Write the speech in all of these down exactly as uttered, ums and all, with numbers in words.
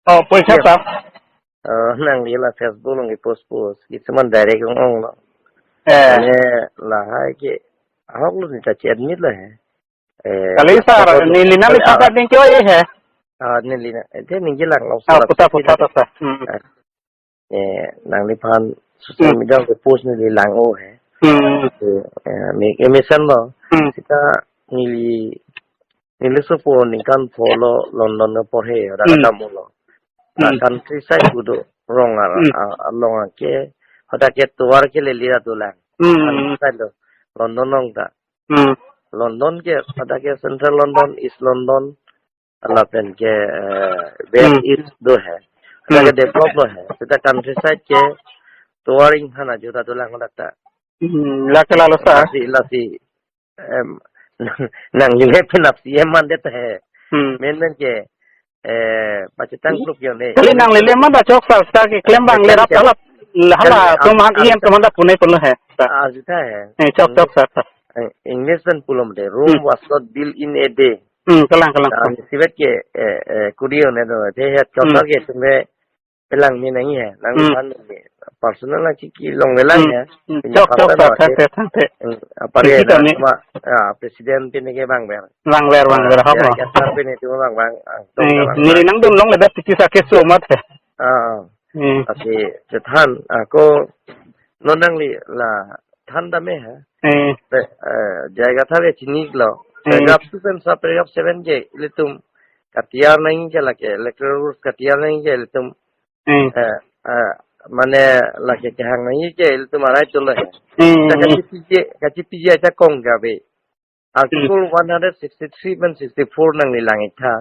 Oh, porikha, sir. Oh, nangli la Facebook along ke post post. Kisuman direct ong-ong lo. Eh. Mane lahai ke ahok lo, neli ta che-admit lo he. Eh, kali, sir, neli nangliphan ta ning ke-oi he. Ah, neli na. Ete ningje lang lo, ah, sir, puta, puta, sir. Hmm. Ah. Eh, nangliphan social, hmm, media along ke post neli lang-o he. Hmm. Eh, eh, me, eh, mesen lo. Hmm. Seta neli, neli sopo ningkan pho lo London ke porhe, dak, hmm, damlo. Hmm. Countryside kedo, rong ar, hmm, a, along ke, hadak ke tovar ke lele ra dolang. Hmm. Countryside lo, London along ta. Hmm. London ke, hadak ke Central London, East London, lapen ke, eh, West, hmm, East do he. Hmm. Hadak ke develop lo he. Seta countryside ke tovar inghan ajo ta dolang hadak ta. Hmm, lake lalo, sir. Lasi, lasi, em, nangli le penap C M mandet he. Hmm. Main main ke, eh, pachethang, hmm, kluk yo ne. Kali nangli le manda chok, sir, sir keklem abang le rap, alap, hala, kan, atum han, ar, iem atum han ta punai pulo he, sir. Arju tha he. Eh, chok, chok, sir, sir. Eh, English pen pulo mate, "Rome, hmm, was not built in a day." Hmm, kalang, kalang. Dan isivet ke, eh, eh, kuri yo ne do, te he chok, hmm, ke tumbe pelang ni nangji he, nang, hmm, phan ni. Personal na ki, kelong le lang, hmm, ya. Hmm. Punya, chok, chok, personal sir, na, thangte, thangte. Hmm, apari, isi na, kami, ma, ah, president pine ke bang ber. Bang ber, bang ber, ah, hok ya, lo. Ya, sir pine tu bang bang, ah, eh, tong bang neli bang. Nangdun longle dak tiki sa keso mat he. Ah. Hmm. Lasi chethan, ah, ko non nangli la than dam he. Hmm. Pe, eh, J I Kathar ke chini lo. Hmm. Paragraph two pen sa paragraph seven ke ilitum katiar nangji ke lake, electoral rules katiar nangji ke ilitum, hmm, eh, eh, mane lake kehang nangji ke ilitum a-right dolo he. Hmm. Ta kachipiji, kachipiji ajakong ke ave. Article, hmm, one hundred sixty-three pen sixty-four nangli lang-ik tha.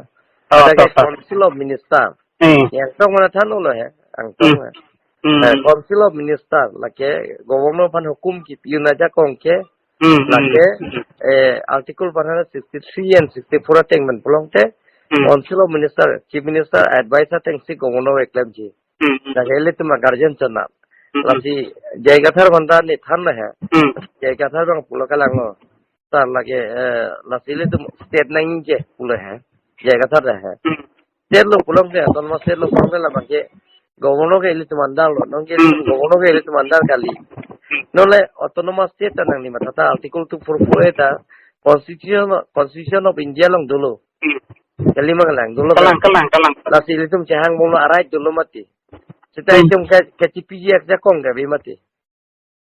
Oh, hadak ke, oh, oh, Council of Minister. Hmm. Yang tong mana than lo he, angtong, hmm, he. Hmm. Eh, Council of Minister, lake Governor aphan hukum kepi-un ajakong ke, hmm, hmm, lake, eh, Article one hundred sixty-three and sixty-four ateng pen pulote, hmm, Council of Minister, Chief Minister advice atengsi Governor keklemji. Hmm, hmm. Lake ilitum a-guardian chonam. Hmm, hmm. Lasi J I Kathar aphan ta neli than lo he. Hmm. J I Kathar abang pulo kalang lo. Sir lake, eh, lasi ilitum state nangji ke pulo he. J I Kathar ta he. Hmm. State lo pulote, autonomous state lo pulote labang ke governor ke ilitum under lo. Non ke, hmm, governor ke ilitum under kali. Hmm. Non le autonomous state ta nangli matha ta article two four four A ta constitution, Constitution of India along dolo. Hmm. Kali ma kalang, dolo. Kalang, kalang, kalang. Lasi ilitum chehang bomlo a-right dolo mati. Seta, hmm, itum ke, kachipiji ajakong ke ave mati.